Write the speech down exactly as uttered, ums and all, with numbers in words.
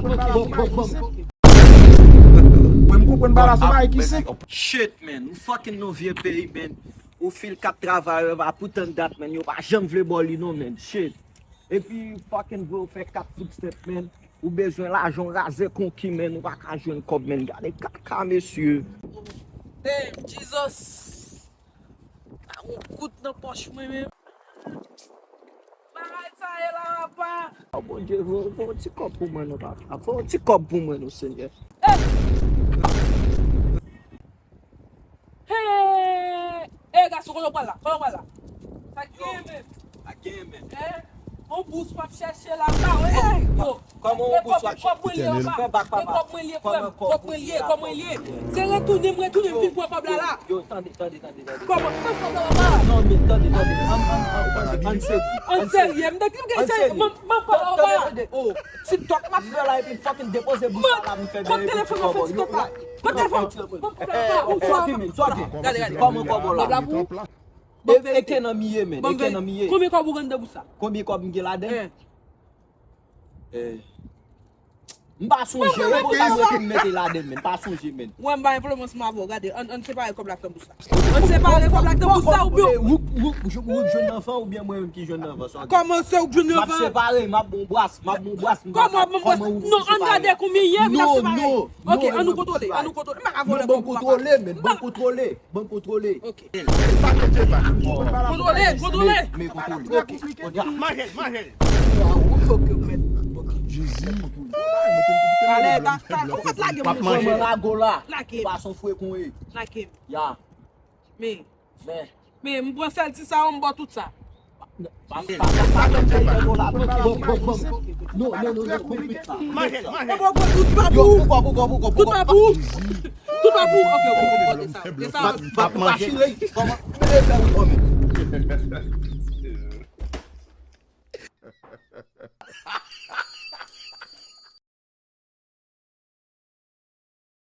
Mwen m konprann bagay sa, bagay ki senp. Shit, man. Ou fucking nan vye peyi, man. Ou fil kat travay, yo pa pou tann dat, man. Yo pa janm vle ba w li, non, man. Shit. Epi, fucking vre, ou fè kat footstep, man. Ou bezwen lajan, w razè konki, man. Ou pa ka jwenn kòb, man. Gade kaka, mesye. Damn, Jesus. Yon goud nan pòch mwen menm. Bagay sa ye la, papa. Oh, Bondye, voye, voye yon ti kòb pou mwen, non, papa. Voye yon ti kòb pou mwen, non, Senyè. Hey! Hey! Hey, gason, kote w pral la? Kote w pral la? Sa k genyen menm? Sa k genyen menm? Hein? Yon bous w ap chèche la, pa wè. Hey! Yo! Kòman yon bous w ap chèche? Fè bak, papa. Kòman kòb ou ye a? Kòman kòb ou ye? Se retounen, m retounen, m vin pran kòb la la. Yo, tande, tande, tande, tande. Kòman? Pran kòb la, papa. Non, men tande, tande. Ann, ann, ann, ann, ann serye. Ann serye. M te di m gen serye. Mwen, mwen pran kòb la. Tande, tande. Oh, TikTok m ap fè la epi m fucking depoze bous la la, m fè bèl epi ti kòb yo. Kot telefòn nan, fè TikTok la. Kot telefòn? Pran kòb la, papa. Ou swa. Gade, gade. Kòman kòb ou la? Kòb la pou ou? E, e ke nan miye, men. E ke nan miye. Konbyen kòb ou gen anndan bous la? Konbyen kòb m gen ladan? Eh. M pa sonje, e konsa m rete m mete ladan, men. M pa sonje, men. Wè, m pa gen pwoblèm ansanm avè w. Gade, ann, ann separe kòb la ak tan bous la. Ann separe kòb la ak tan bous la, oubyen. Ou, ou, ou, ou jwenn nan van, oubyen mwen menm ki jwenn nan van, sa w di? Kòman se ou k jwenn nan van? M ap separe, m ap bon bras, m ap bon bras, m pa. Kòman bon bras? Non, ann gade konbyen ye, epi n ap separe. Non, non, non, e mwen pou separe. Ok, ann nou kontwole, ann nou kontwole. M pa ka vòlè kòb ou, papa. Ban m kontwole, men, ban m kontwole. Ok. Kontwole, kontwole. Men, men kontwole. Ok. Manje l, manje l. Talè, ta, ta, ou mèt lage m. Kòman lago la? Lage m. Pwason fre konye. Lage m. Ya. Men. Men. Men, m pran sèl ti sa yo, m ba w tout sa. Pa, pa, pa, pa janm fè non la. Bon, bon, bon. Non, non, non, non, non, non. Manje l, manje l. Yo, poukò, poukò, poukò, poukò? Tout pa pou ou. Tout pa pou ou. Ok, ok, ok, ok, sa, ok, sa. M ap, m ap manje. Kòman? Men, fè ou kòman?